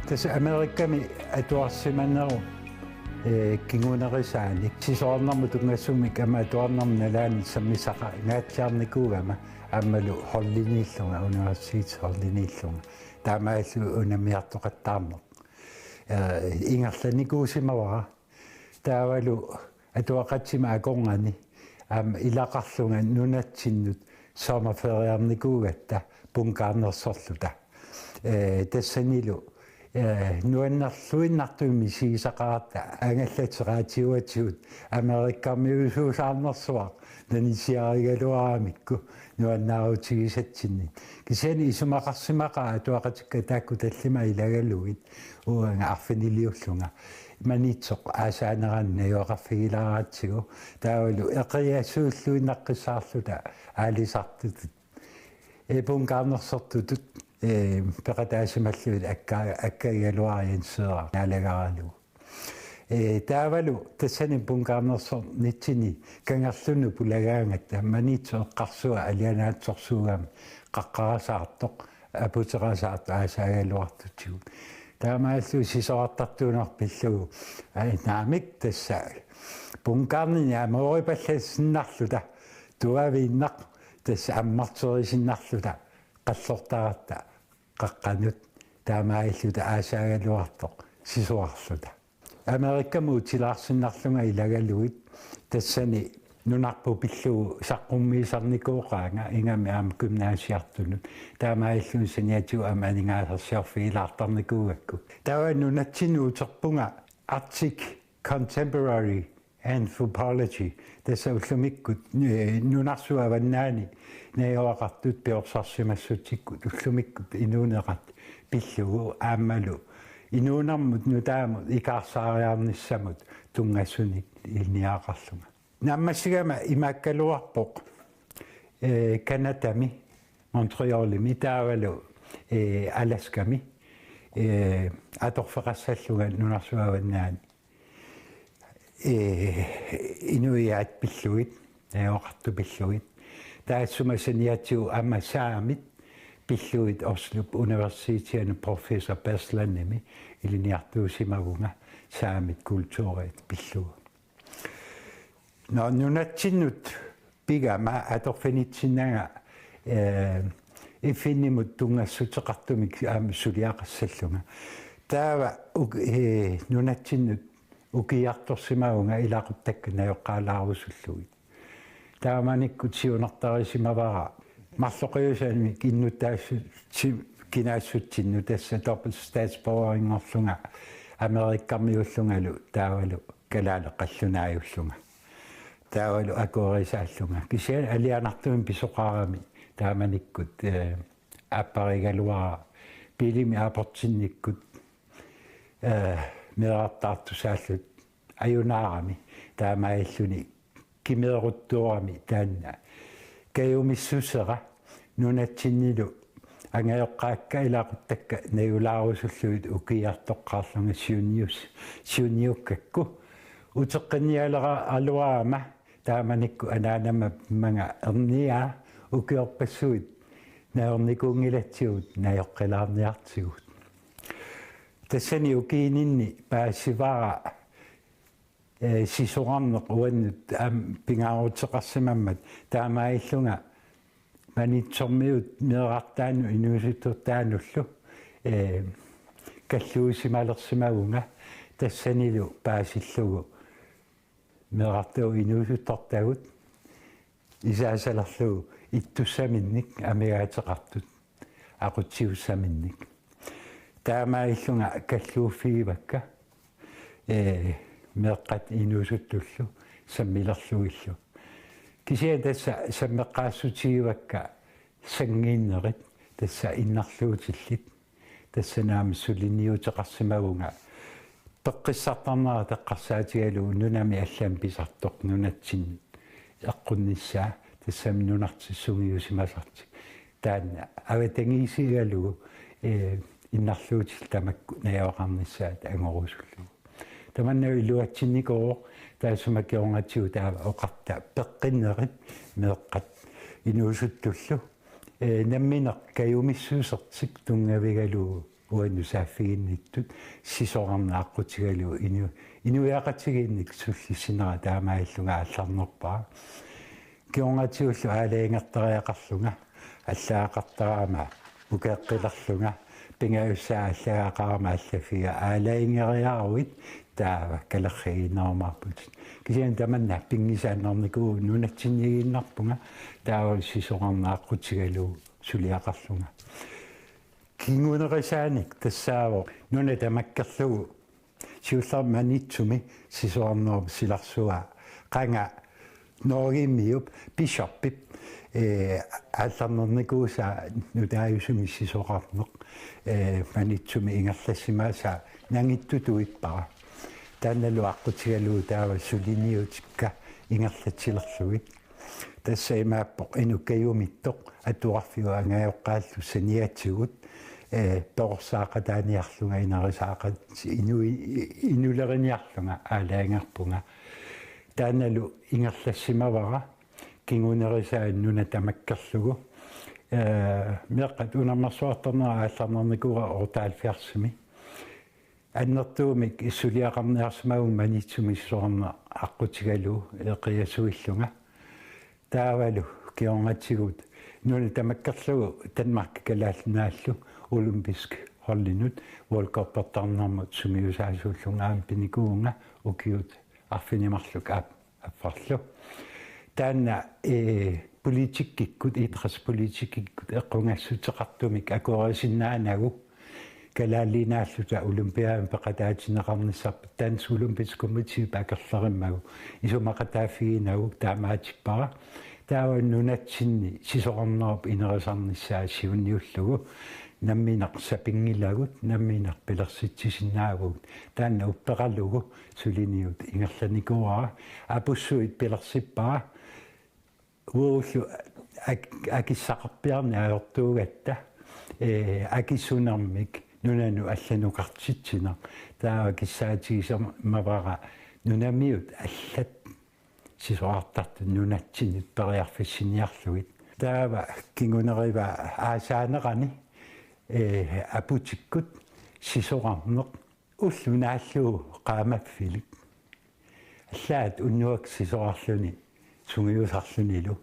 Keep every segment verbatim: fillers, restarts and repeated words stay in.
Tassa Amerikami atuarsimanerup, eh, kingunerisaanik sisorarnermut tunngasumik aamma atuarnermut nalaani sammisaqangaatsiarnikuugama aammalu holdiniillunga, universitetip holdiniillunga. Taamaallu unammiartoqattaarneq. Eh, ingerlanikuusimavara. Taavalu atuaqatima akornanni aamma ilaqarlunga nunatsinnut sommerferiarnikuugatta punkaarnersorluta. Eh, tassanilu, eh, nuannerluinnartumik misigisaqaratta angallateqaatiuatigut Amerikamiusuusaarnersuaq nanisiarigaluaramikku nuannaarutigisatsinnit. Kisianni isumaqarsimaqaaq atuaqatikka taakku tallimat ilagalugit uanga arfiniliullunga. Maniitsoq aasaanerani najugaqarfigilaaratsigu. Taavalu eqeriassuilluinnaqqissaarluta aalisartutut. Eh, punkaarnersortutut, eh, peqataasimallugit akka-, akkaigaluarianseera naalagaralugu. Eh, taavalu tassani punkaarnersornitsinni kangerlunut pulagaangatta Maniitsup eqqarsua alianaatsorsuugami qaqqarasaartoq, aputerasaartoq aasaagaluartutigut. Taamaallu sisorartartuuneq pillugu, ai, naamik tassa punkaarnini amooripallasinnarluta tuaviinnaq tassa ammarterisinnarluta qallortaratta qaqqanut taamaalluta aasaagaluartoq sisorarluta. Amerikami utilaarsinnarlunga ilagalugit tassani nunarput pillugu saqqummiisarnikooqaanga ingammik aamma gymnasiartunut. Taamaalilluni saniatigut aamma aningaasarsiorfigilaartarnikuugakku. Taava nunatsinnut uterpunga Arctic Contemporary Anthropology, tassa ullumikkut, eh, nunarsuup avannaani najugaqartut piorsarsimassutsikkut ullumikkut inuunerat pillugu aammalu inuunermut nutaamut ikaarsaariarnissamut tunngasunik ilinniagaqarlunga. Naammassigama imaakkaluarpoq, eh, Canadami, Montrealimi taavalu, eh, Alaskami, eh, atorfeqassallunga nunarsuup avannaani. Eh, inuiaat pillugit, najugaqartut pillugit. Taassuma saniatigut aamma saamit pillugit Oslop universitetianut professor Berslandimi ilinniartuusimavunga saamit kulturiat pillugu. Nå, nunatsinnut pigama atorfinitsinnanga, eh, F N-imut tunngassuteqartumik aamma suliaqassallunga. Taava uk-, eh, nunatsinnut ukiartorsimavunga ilaquttakka najoqqaalaarusullugit. Taamanikkut siunertarisimavara marloqiusamik innuttaassutsi-, kinaassutsinnut tassa dobbelt statsborgerinngorlunga Amerikamiuullungalu taavalu kalaaleq qallunaajullunga. Taavalu akuerisaallunga. Kisianni alianartumik pisoqarami taamanikkut, eh, aapparigaluara biilimik aportinnikkut, eh, meerartaartusaalluta ajunaarami taamaalilluni kimeeruttoorami taanna. Kajumissusera nunatsinnilu angajoqqaakka ilaquttakka najulaarusullugit ukiartoqqaarlunga siunnius-, siunniukkakku uteqqinnialeraluarama taamanikkut anaanama manga erniaa ukiorpassuit najornikuunngilatsigut najoqqilaarniartigut. Tassani ukiininni paasivara, eh, sisorarneq uannut aamma pingaaruteqarsimammat taamaalillunga Maniitsormiut meerartaanut inuusuttortaanullu, eh, kalluusimalersimavunga tassanilu paasillugu meerartagut inuusuttortagut isaasalerlugu ittussaminnik amigaateqartut aqutsisussaminnik. Taamaalillunga kalluuffigivakka, eh, meeqqat inuusuttullu sammilerlugillu. Kisianni tassa sammeqqaassutigivakka sanngiinnerit tassa innarluutillit. Tassa naamik suliniuteqarsimavunga peqqissartarnerat eqqarsaatigalugu nunami allami pisartoq nunatsinnut eqqunnissaa tassami nunarput sungiusimasartik. Taanna avatangiisigalugu, eh, innarluutillit tamakku najugaqarnissaat angorusullugu. Tamanna iluatsinnikooq taassuma kingornatigut taava oqarta peqqinnerit meeqqat inuusuttullu, eh, nammineq kajumissusertik tunngavigalugu Uannut saaffiginnittut sisorarneq aqqutigalugu inu-, inuiaqatigiinnik sullissinera taamaalillunga aallarnerpara. Kingornatigullu aalajangertariaqarlunga, allaaqartarama ukeqqilerlunga, pingajussaa allagaqarama allaffiga aalajanngeriaruit taava kalerrigiinnarumaarputit. Kisianni tamanna pinngisaannarnikuuvoq nunatsinniiginnarpunga taava sisorarneq aqqutigalugu suliaqarlunga. Kingunerisaanik tassaavoq nuna tamakkerlugu siullermik Maniitsumi sisorarnerup silarsuaa, qanga Norgemiup, biskoppip, eh, aallarnernikuusaa nutaajusumik sisorarneq, eh, Maniitsumi ingerlassimasaa nangittutuippara. Taannalu aqqutigalugu taava suliniutikka ingerlatsilerlugit. Tassa imaappoq inuk kajumittoq atuarfiup angajoqqaallu saniatigut, eh, perorsaaqataaniarlunga inerisaaqat-, inui-, inuleriniarlunga aalajangerpunga. Taannalu ingerlassimavara kingunerisaanik nuna tamakkerlugu. Eh, meeqqat unammersuartarnerat aallarnernikuuara otteoghalvfjerdsimi. Annertuumik suliaqarniarsimavunga Maniitsumi sisorarneq aqqutigalugu eqiasuillunga. Taavalu kingornatigut nuna tamakkerlugu Danmarkip Kalaallit Nunaannilu olympisk holdinut World Cuppertarnermut sungiusaasuullunga aamma pinikuuvunga ukiut arfineq-marluk aap-, affarlu. Taanna, eh, politikkikkut, idrætspolitikkikkut eqqugassuteqartumik akuerisinnaanagu Kalaallit Nunaalluta olympiademik peqataatinneqarnissarput Dansk Olympisk Komitep akerlerimmagu isumaqataaffiginagu taamaatippara. Taava nunatsinni sisorarnerup inerisarnissaa siunniullugu nammineq sapinngilagut, nammineq pilersitsisinnaavugut. Taanna upperalugu suliniut ingerlanikuuara, apussuit pilersippara, uagullu ak-, akissaqarpiarneq ajortuugatta, eh, akisunermik nunanut allanukartitsineq. Taava kissaatigisimavara nunamiut allat sisorartartut nunatsinnut periarfissiniarlugit. Taava kingunerivaa aasaanerani, eh, aputikkut sisorarneq ulloq naallugu qaamaffilik. Allaat unnuaq sisorarluni sungiusarlunilu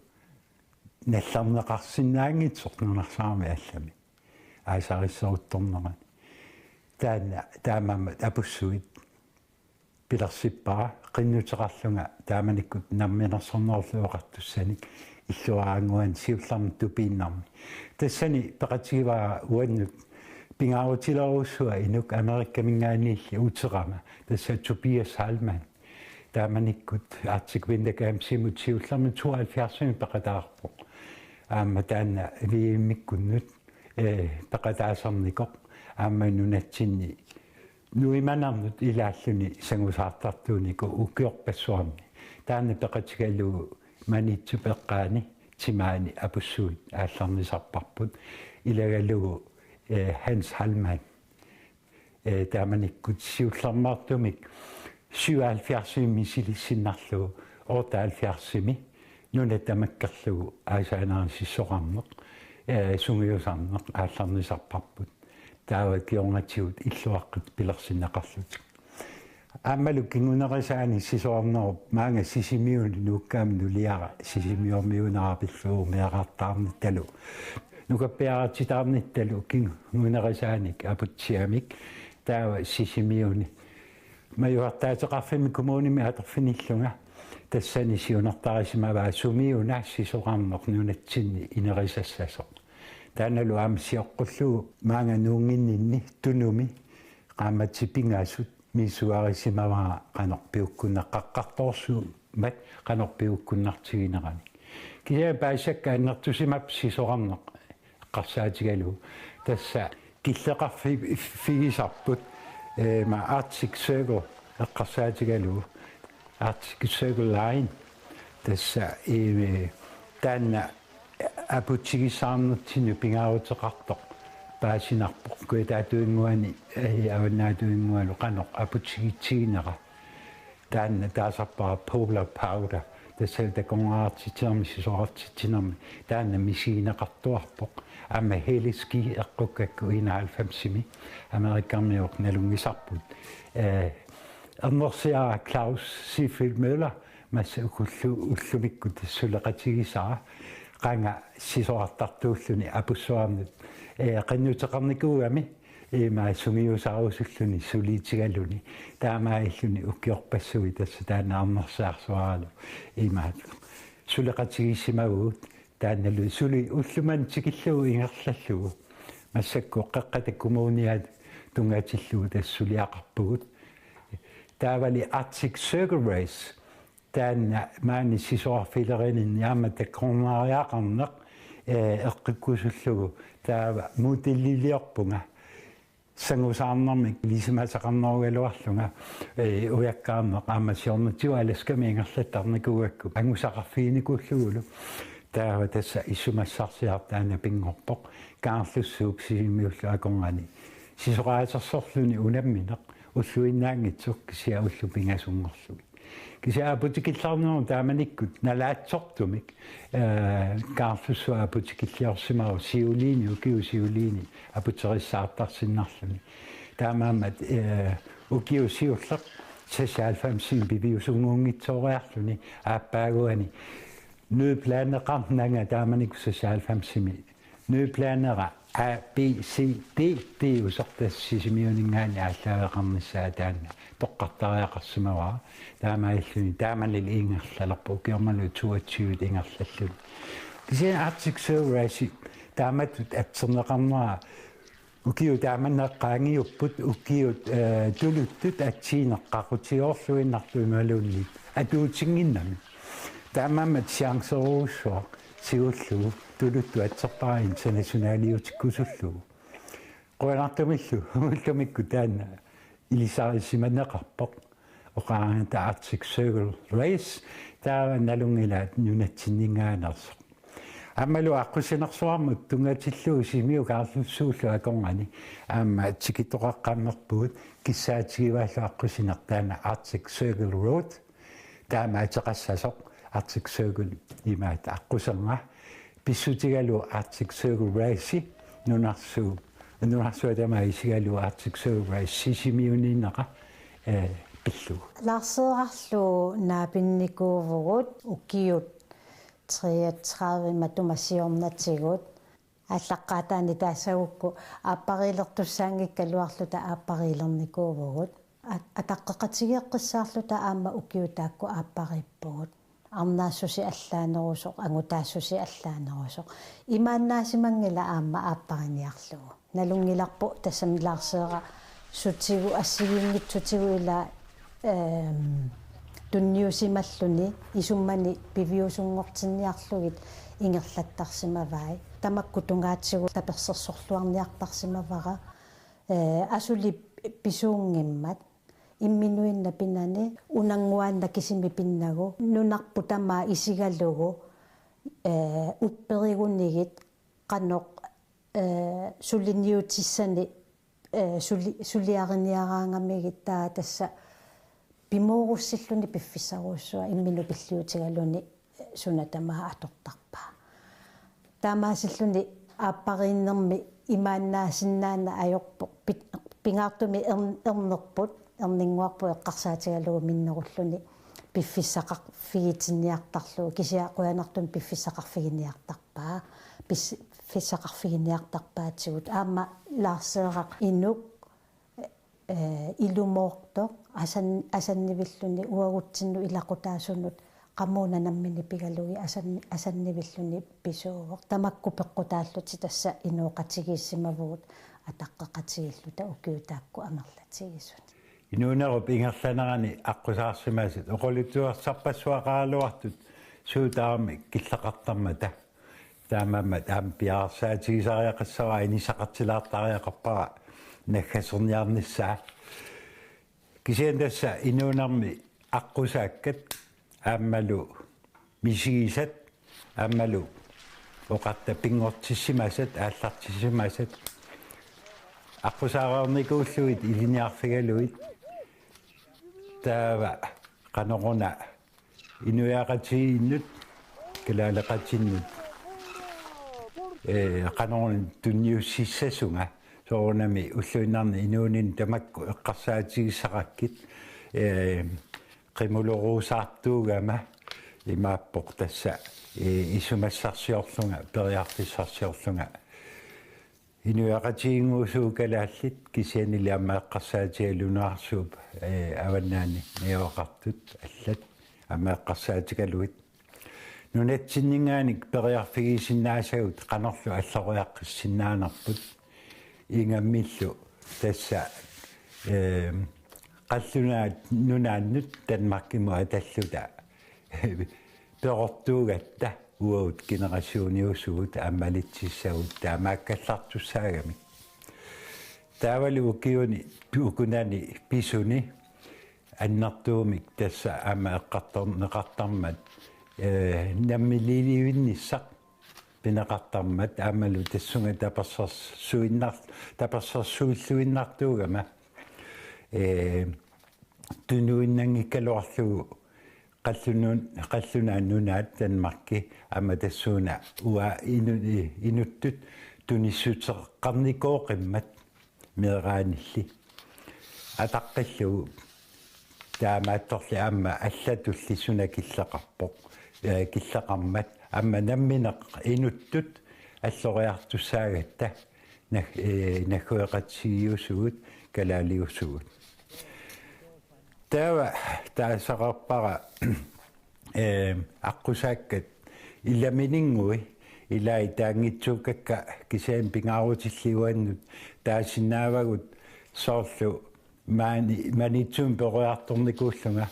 nallerneqarsinnaanngitsoq nunarsuarmi allami aasarisseruttornerani. Taanna taamaammat apussuit pilersippara qinnuteqarlunga taamanikkut namminersornerullu oqartussanik illuaraannguani siullermik tupiinnarmi. Tassani peqatigivara uannut pingaarutilerujussuaq inuk Amerikaminngaanniilli uterama, tassa Tobias Heilmann. Taamanikkut Arctic Winter Gamesimi siullermik tooghalvfjerdsimi peqataarpoq. Aamma taanna V M-ikkunnut, eh, peqataasarnikoq aamma nunatsinni nuimanernut ilaalluni sangusaartartuunikuuvoq ukiorpassuarni. Taanna peqatigalugu Maniitsup eqqaani timaani apussuit aallarnisarparput. Ilagalugu, eh, Hans Heilmann, eh, taamanikkut siullermaartumik syvoghalvfjerdsimi misilissinnarlugu otteoghalvfjerdsimi nuna tamakkerlugu aasaanerani sisorarneq, eh, sungiusarneq aallarnisarparput. Taava kingornatigut illuaqqat pilersinneqarlutik. Aammalu kingunerisaanik sisorarnerup maanga Sisimiuni nuukkaamik nuliara, Sisimiormiunera pillugu meerartaarnittalu nukappiaraatsitaarnittalu kingunerisaanik aputsiamik, taava Sisimiuni majuartaateqarfimmi kommunimi atorfinillunga. Tassani siunertarisimavaa sumiuna sisorarneq nunatsinni inerisassasoq. Taannalu aamma sioqqullugu maanga nuunnginninni Tunumi qaammatit pingasut misissuarisimavara qanoq piukkunnaqqaqqartorsuummat qanoq piukkunnartigineranik. Kisianni paasisakka annertusimapput sisorarneq eqqarsaatigalugu. Tassa killeqarfi-, figisarput, eh, ma Arctic Circle eqqarsaatigalugu. Arctic Circle Line. Tassa, eh, taanna aputigissaarnertinnut pingaaruteqartoq paasinarpoq. Kujataatuinnguani, eh, avannaatuinngualu qanoq aputigitsiginera. Taanna taasarpara polar powder. Tassa takornariartitsinermi sisorartitsinermi taanna misigineqartuarpoq. Aamma heliski eqqukkakku enoghalvfemsimi Amerikamiut nalunngisarput. Eh, ernersiara Claus Seefeldt Møller massakkut ullumikkut suleqatigisara qanga sisorartartuulluni apussuarnut, eh, qinnuteqarnikuugami ima sungiusaarusulluni suliitigaluni. Taamaalilluni ukiorpassuit tassa taanna ernersiarsuaralu imaat suleqatigiissimavugut, taannalu suli ullumimut tikillugu ingerlallugu. Massakkut Qeqqata Kommuniata tunngatillugu tassa suliaqarpugut. Taavali Arctic Circle Race, taanna maani sisorarfilerininni aamma takornariaqarneq, eh, eqqukkusullugu taava modelliliorpunga. Sangusaarnermik ilisimasaqarnerugaluarlunga, eh, ujakkaarneq aamma siornatigut Alaskami ingerlattarnikuugakku angusaqarfiginikuullugulu. Taava tassa issumassarsiaq taanna pinngorpoq. Kaarlussuup Sisimiullu akornanni sisoraasersorluni unammineq ulluinnaanngitsoq kisianni ullut pingasunngorlugit. Kisianni aputikillarnerup taamanikkut nalaatsortumik, eh, Kaarlussuaq aputikilliorsimavoq siuliini, ukiut siuliini aputerissaartarsinnarluni. Taamaammat, eh, ukiut siulleq seksoghalvfemsimi piviusunnguunngitsooriarluni aappaaguani nødplaneqarnanga taamanikkut seksoghalvfemsimi nødplanera A, B, C, D, D usertas Sisimiuninngaanniit aallaaveqarnissaa taanna toqqartariaqarsimavara. Taamaalilluni taamanili ingerlalerpoq, ukiormanna toogtyve ingerlalluni. Kisianni Arctic Circle Race taamatut atserneqarnera ukiut taamanna qaangiupput, ukiut, eh, tuluttut atsiineq qaqutigoorluinnartoq imaluunniit atuutinnginnami. Taamaammat chancerujussuaq siullugu tuluttut atserpara internationaliutikkusullugu. Qujanartumillu ullumikkut taanna ilisarisimaneqarpoq. Oqaranngitta Arctic Circle Race, taava nalunngilaat nunatsinninngaanneersoq. Aammalu aqqusinersuarmut tunngatillugu Sisimiut Kaarlussuullu akornanni aamma tikittoqaqqammerpugut, kissaatigivaallu aqqusineq taanna Arctic Circle Road, taama ateqassasoq Arctic Circle imaat aqqusernga, pissutigalugu Arctic Circle Race nunarsuup, nunarsuaq tamaat isigalugu Arctic Circle Race Sisimiuniinneqa, eh, pillugu. Larseerarlu naapinnikuuvugut ukiut treogtredive matuma siornatigut. Aallaqqaataani taassagukku aappariilertussaanngikkaluarluta aappariilernikuuvugut. A-, ataqqeqatigeeqqissaarluta aamma ukiut taakku aappariippugut. Arnaassuseq allaanerusoq, angutaassuseq allaanerusoq. Imaannaasimanngilaq aamma aappariniarlugu. Nalunngilarput tassami Larseeraq sutigut assigiinngitsutigut ila, ehm, tunniusimalluni isummani piviusunngortinniarlugit ingerlattarsimavai. Tamakku tungaatigut tapersersorluarniartarsimavara. Eh, asuli pisuunngimmat. Imminuinnaq pinani, unannguaannaq kisimi pinnagu, nunarput tamaat isigalugu, eh, upperigunigit qanoq, eh, suliniutissani, eh, suli-, suliariniaraangamigit taava tassa pimoorussilluni piffissarujussuaq imminut pilliutigaluni suna tamaat atortarpaa. Taamaasilluni aappariinnermi imaannaasinnaanani ajorpoq, pi-, pingaartumik ern-, ernerput, erninnguarput eqqarsaatigalugu minnerulluni piffissaqarfigitinniartarlugu, kisianni qujanartumik piffissaqarfiginiartarpaa, pis-, piffissaqarfiginiartarpaatigut. Aamma Larseeraq inuk eh, ilumoortoq asan-, asannivilluni uagutsinnut ilaqutaasunut qamuuna nammineq pigalugit asan-, asannivilluni pisuuvoq. Tamakku peqqutaallutik tassa inooqatigiissimavugut ataqqeqatigiilluta ukiut taakku amerlatigisut. Inuunerup ingerlanerani aqqusaarsimasat oqaluttuarsarpassuaqaraluartut suut tamarmik killeqartarmata. Taamaammat aamma piaarsaatigisariaqassavara, inissaqartilaartariaqarpara naggaserniarnissaa. Kisianni tassa inuunermi aqqusaakkat aammalu misigisat aammalu oqarta pinngortissimasat, aallartissimasat, aqqusaareernikuullugit ilinniarfigalugit, taava qanoruna Inuiaqatigiinnut, kalaaleqatinnut, ee, qanoruna tunniussissasunga, soorunami ulluinnarni inuuninni tamakku eqqarsaatigissaqakkit, ee, qimulorusartuugama imaappoq tassa, ee, isumassarsiorlunga, periarfissarsiorlunga. Inuiaqatigiinnguusugut kalaallit kisiannili aamma eqqarsaatigalugu nunarsuup, ee, avannaani najugaqartut allat aamma eqqarsaatigalugit. Nunatsinninngaanniit periarfigisinnaasagut qanorlu alloriaqqissinnaanerput ingammillu tassa, ee, qallunaat nunaannut Danmarkimut atalluta perortuugatta uagut generationiusugut aamma malitsissagut taamaakkallartussaagamik. Taavalu ukiuni ukunani pisuni annertuumik tassa aamma eqqartorneqartarmat, ee, namminiilivinnissaq pineqartarmat aammalu tassunga tapersersuinnar-, tapersersuilluinnartuugama, ee, tunuinnanngikkaluarlugu qallunun-, qallunaat nunaat Danmarki aamma tassuuna uanga inu-, i-, inuttut tunissuteqarnikooqimmat meeraanilli. Ataqqillugu taamaattorli aamma allatulli suna killeqarpoq, ee, killeqarmat aamma nammineq inuttut alloriartussaagatta nag-, ee, naggueqatigiiusugut kalaaliusugut. Taava taasaqarpara, ee, aqqusaakkat ilamininngui ilai taanngitsuukkakka kisianni pingaarutillit uannut taasinnaavagut soorlu maani Maniitsumi peroriartornikuullunga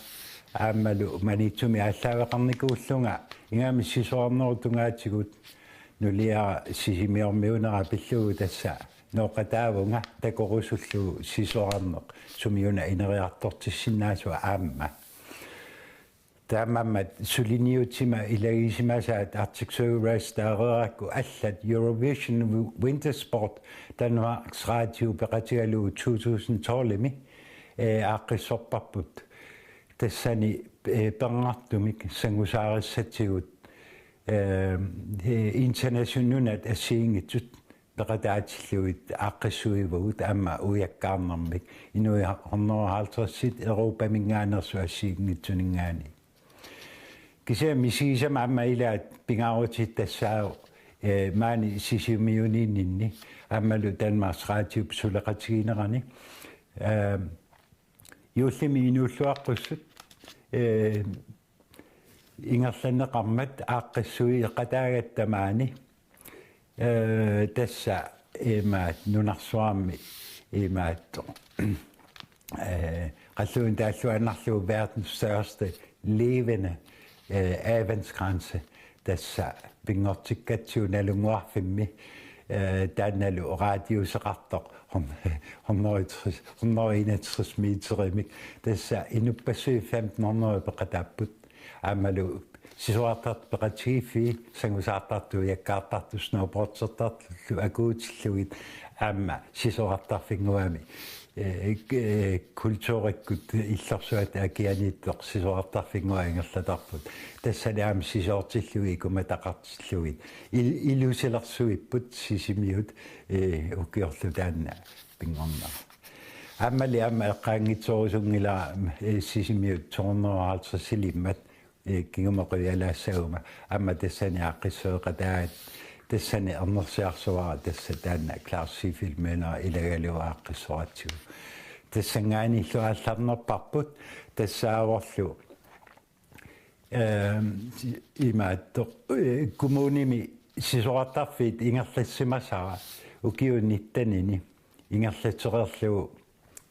aammalu Maniitsumi aallaaveqarnikuullunga ingammik sisorarnerup tungaatigut nuliara Sisimiormiunera pillugu tassa nooqataavunga takorusullugu sisorarneq sumiuna ineriartortissinnaasua aamma. Taamaammat suliniutima ilagisimasaat Arctic Circle Race taareerakku allat Eurovision Winter Sport Danmarks Radio peqatigalugu to tusind tolv-imi, ee, aaqqissorparput. Tassani, ee, pernartumik sangusaarissatsigut, ee, ee, internationalinut assigiinngitsut peqataatillugit aaqqissuivagut aamma uiakkaarnermik inuit hundrede og halvtreds Europaminngaanneersut assigiinngitsuninngaanniit. Kisianni misigisama aamma ilaat pingaarutit tassaavoq, ee, maani Sisimiuniinninni aammalu Danmarks Radiop suleqatigiinnerani, ee, juullimi inuulluaqqussut, ee, ingerlanneqarmat aaqqissuiqataagatta maani, ee, tassa imaat nunarsuarmi imaat, ee, qallunaat taalluinnarlugu verdens største levende, ee, adventskranse tassa pinngortikkatsigu Nalunnguarfimmi, ee, taannalu radiuseqartoq hundrede tres, hundrede enogtres meterimik, tassa inuppassuit femten hundrede peqataapput. Aammalu sisorartartut peqatigiiffii, sangusaartartut, uiakkaartartut, snowboardertartullu akuutillugit aamma sisorartarfinnguami, ee, ee, kulturikkut illorsuat akianiittoq sisorartarfinnguaq ingerlatarput. Tassani aamma sisoortillugit ikumataqartillugit il-, ilusilersuipput Sisimiut, ee, ukiorlu taanna pinngornera. Aammali aamma eqqaanngitsorusunngilara, ee, Sisimiut to hundrede og halvtreds-ilimmat, ee, kingumut qivialaassaguma aamma tassani aaqqissueqataat, tassani ernersiarsivara tassa taanna Claus Ziegfeldtimiunera ilagalugu aaqqissoratsigu. Tassanngaanniillu aallarnerparput tassaavorlu, ehm, imaattoq, ee, kommunimi sisorartarfiit ingerlassimasara ukiuni nittenini ingerlatereerlugu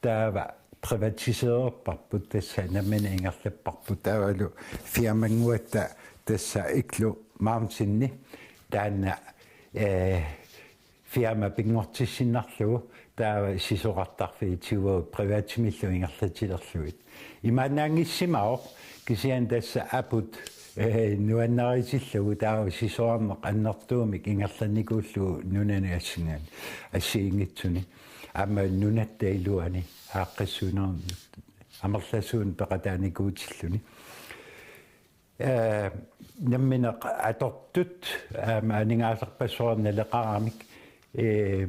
taava privatiseerparput, tassa nammineq ingerlapparput, taavalu firmannguatta tassa Igloo Mountaini taanna, ee, firma pinngortissinnarlugu taava sisorartarfiit tiguagut privatimillu ingerlatilerlugit. Imaannaanngissimavoq kisianni tassa aput, ee, nuannaritillugu taava sisorarneq annertuumik ingerlannikuullugu nunani assingaani assigiinngitsuni. Aamma nunatta iluani aaqqissuinermut amerlasuunik peqataanikuutilluni. Ee, nammineq atortut, aamma aningaasarpassuarnik naleqaramik, ee,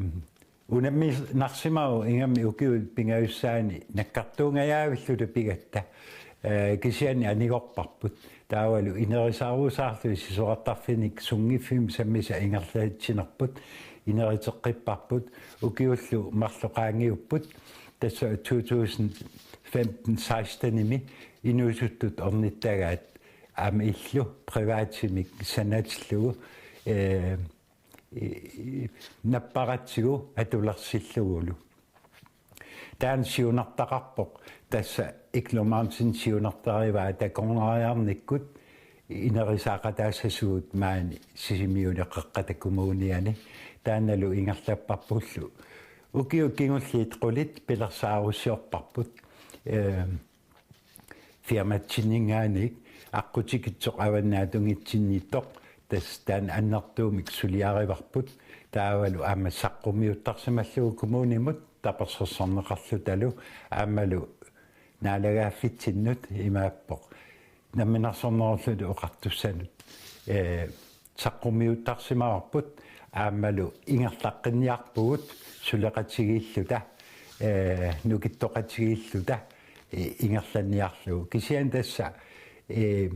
unamminarsimavoq ingammik ukiut pingajussaanni nakkartuungajaavilluta pigatta, ee, kisianni anigorparput. Taavalu inerisaarusaarlugit sisorartarfinnik sunngiffimmi sammisaq ingerlatsinerput, ineriteqqipparput, ukiullu marluk qaangiupput, tassa to tusind femten seksten-imi inuusuttut ornittagaat aamma illu privatimik sanatillugu, ee, i-, i-, napparatsigu atulersillugulu. Taanna siunertaqarpoq, tassa Iklumansin siunertarivaa takornariarnikkut inerisaaqataassasugut maani Sisimiuni Qeqqata Kommuniani. Taannalu ingerlapparpullu. Ukiut kingulliit qulit pilersaarusiorparput. Ee, firmatsinninngaanniit aqqutikitsoq avannaatunngitsinniittoq, tassa taanna annertuumik suliarivarput, taavalu aamma saqqummiuttarsimallugu kommunimut tapersersorneqarlutalu aammalu naalagaaffitsinnut imaappoq namminersornerulluni oqartussanut, ee, saqqummiuttarsimavarput aammalu ingerlaqqinniarpugut suleqatigiilluta, ee, nukittoqatigiilluta, ee, ingerlanniarlugu. Kisianni tassa, ee,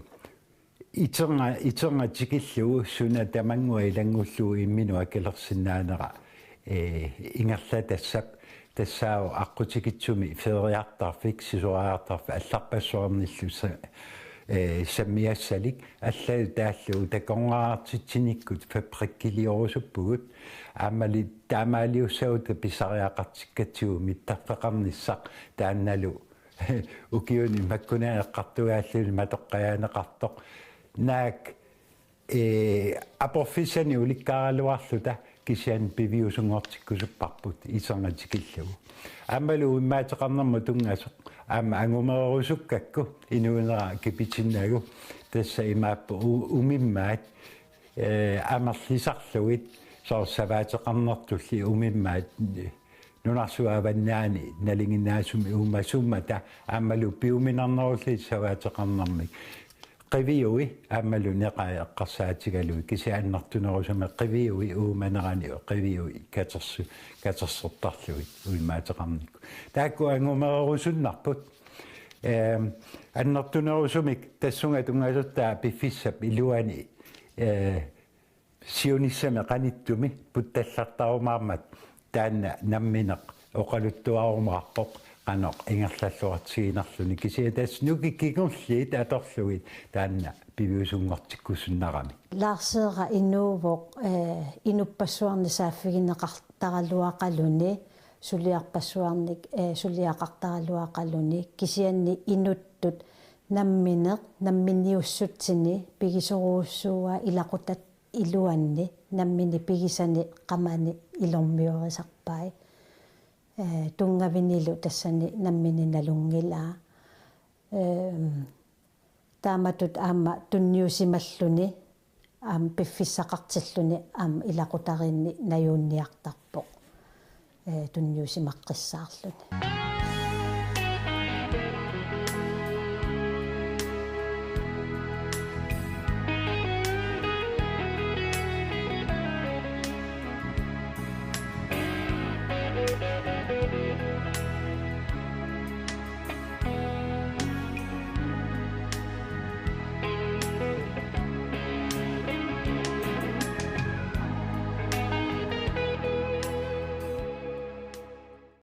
iterna-, iterna tikillugu suna tamannguaq ilanngullugu imminut akilersinnaanera, ee, ingerlatassap tassaavoq aqqutikitsumi feeriartarfik, sisorariartarfik allarpassuarnillu sa-, ee, sammiassalik, allatut taallugu takornariartitsinikkut fabrikkiliorusuppugut, aammali taamaaliussagutta pisariaqartikkatsigu mittarfeqarnissaq, taannalu ukiuni makkunani eqqartugaalluni matoqqajaaneqartoq. Naak, ee, aporfissanik ulikkaaraluarluta kisianni piviusunngortikkusupparput iterna tikillugu. Aammalu uummaateqarnermut tunngasoq aamma angumererusukkakku inuunera kipitinnagu, tassa imaappoq u-, umimmaat, ee, amerlisarlugit, soorlu savaateqarnertulli umimmaat, ee, nunarsuup avannaani nalinginnaasumik uumasummata aammalu piuminarnerullutik savaateqarnermik. Qiviui aammalu neqai eqqarsaatigalugit, kisianni annertunerusumik qiviui uumanerani qiviui katersu-, katersortarlugit uummaateqarnikkut. Taakku angumererusunnarput. Ehm, annertunerusumik tassunga tunngasortaa piffissap iluani, ee, siunissami qanittumi puttallartarumaarmat taanna nammineq oqaluttuarumaarpoq qanoq ingerlalluartiginarluni, kisianni tassa nukik kingulliit atorlugit taanna piviusunngortikkusunnarami. Larseera inuuvoq, ee, inuppassuarnik saaffigineqartaraluaqaluni, suliarpassuarnik, ee, suliaqartaraluaqaluni, kisianni inuttut nammineq, namminiussutsini pigisorujussuuaa ilaqutat iluanni nammineq pigisani qamani ilormiorisarpai. Ee, tunngavinilu tassani nammineq nalunngilaa. Ehm, taamatut aamma tunniusimalluni, aamma piffissaqartilluni, aamma ilaqutariinni najuunniartarpoq, ee, tunniusimaqqissaarluni.